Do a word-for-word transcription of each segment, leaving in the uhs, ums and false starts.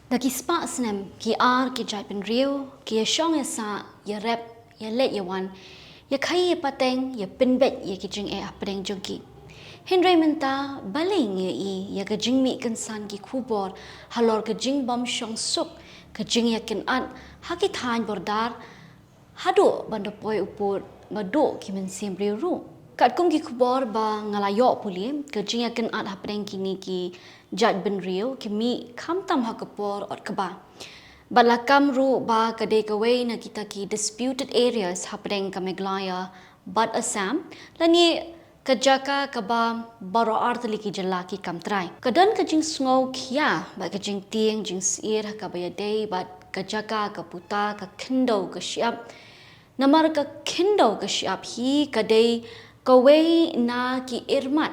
Da ki spah snem ki ar ki jaitbynriew ki ïa shong ïa sah, ïa rep, ïa leit ïa wan, ïa khaïi ïa pateng, ïa pynbeit ïa ki jingeh hapdeng jong ki. Hynrei mynta balei ngi ïohi ïa ka jingmih kynsan ki khubor halor ka jingbym shong suk, ka jingïakynad ha ki thaiñ bordar, haduh ban da poi u pud ba duh ki mynsiem briew ruh. Katkum ki khubor ba nga la ïoh pule, ka jingïakynad hapdeng kine ki jaitbynriew ki mih khamtam ha ka por ot kba. Bad la kam ruh ba ka dei kawei na kita ki disputed areas hapdeng ka Meghalaya bad Assam, lane ka jaka kaba baroh artylli ki jylla ki kam trai. Ka don ka jingsngewkhia bad ka jingtieng jingsyier ha kaba ïadei bad ka jaka, ka puta, ka khyndew, ka shyiap. Namar ka khyndew, ka shyiap hi ka dei kawei na ki irmat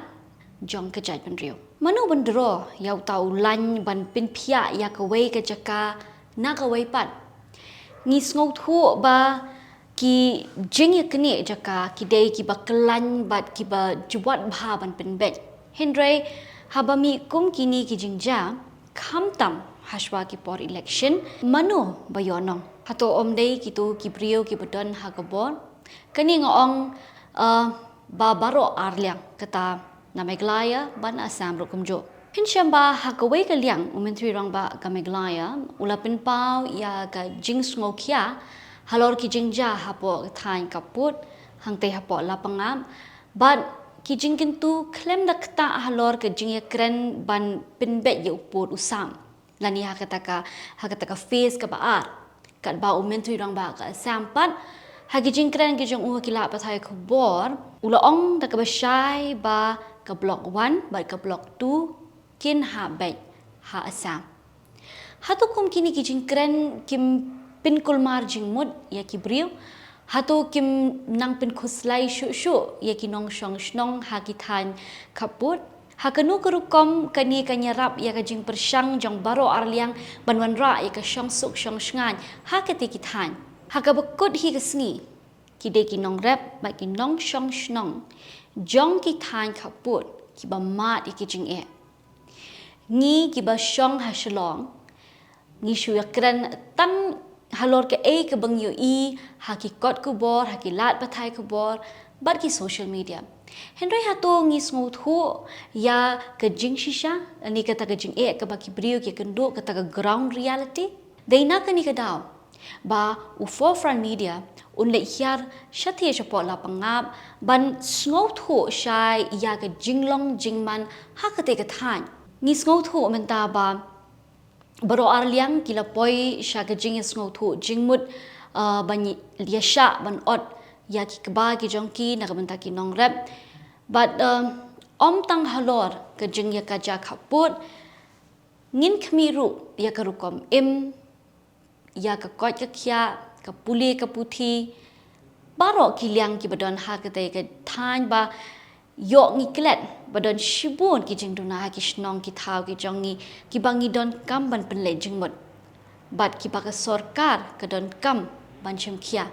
jong ka jaitbynriew. Mano ban dro ïa uta u lain ban pynphiah ïa kawei ka jaka na kawei pat? Ngi sngewthuh ba ki jingïaknieh jaka ki dei kiba khlaiñ bad kiba jwat bha ban pynbeit. Hynrei haba mih kum kine ki jingjia, khamtam hashwa ki por election, mano ba ïohnong? Hato ym dei kito ki briew kiba don ha ka bor? Kane nga ong, eh, ba baroh arliang, kata na Meghalaya bad na Assam ruh kumjuh. Phin shem ba ha kawei ka liang u Myntri Rangbah ka Meghalaya u la pynpaw ïa ka jingsngewkhia halor ki jingjia hapoh ka thaiñ Khappud, hangtei hapoh Lapangap, bad ki jingkyntu khlem da ktah halor ka jingïakren ban pynbeit ïa u pud u sam, lane ha kata ka, ha kata ka phase kaba ar. Katba u Myntri Rangbah ka Assam pat, ha ki jingkren ki jong u ha ki lad pathai khubor, u la ong da kaba shai ba ka Block One bad ka Block Two kin hap beit ha Assam. Hato kum kine ki jingkren kim pynkulmar jingmut ïa ki briew? Hato kim nang pynkhuslai shuh shuh ïa ki nongshong shnong ha ki thaiñ Khappud? Ha kano ka rukom kane kan ïarap ïa ka jingpyrshang jong baroh arliang ban wanrah ïa ka shongsuk shongshngaiñ ha kata ki thaiñ? Ha kaba kut hi ka sngi, ki dei ki nongrep bad ki nongshong shnong jong ki thaiñ Khappud kiba mad ïa ki jingeh. Ngi kiba shong ha Shillong, ngi shu ïakren tang halor kaei kaba ngi ïohi ha ki kot khubor, ha ki lad pathai khubor bad ki social media. Hynrei hato ngi sngewthuh ïa ka jingshisha, lane kata ka jingeh kaba ki briew ki ïakynduh, kata ka ground reality? Dei na kane ka daw ba u Forefront Media un leit hiar shathie shapoh Lapangap ban sngewthuh shai ïa ka jinglong jingman ha kata ka thaiñ. Ngi sngewthuh mynta ba baroh arliang ki la poi sha ka jingïasngewthuh jingmut, uh, ban ïa shah ban ot ïa ki kba ki jong ki na ka bynta ki nongrep. Bad, uh, ym tang halor ka jingïakajia Khappud, ngin khmih ruh ïa ka rukom im, ïa ka koit ka khiah, ka pule ka puthi, baroh ki liang kiba don ha katei ka thaiñ ba ïoh ngi klet ba don shibun ki jingduna ha ki shnong ki thaw ki jong ngi kiba ngi donkam ban pynleit jingmut bad kiba ka sorkar ka donkam ban shim khia.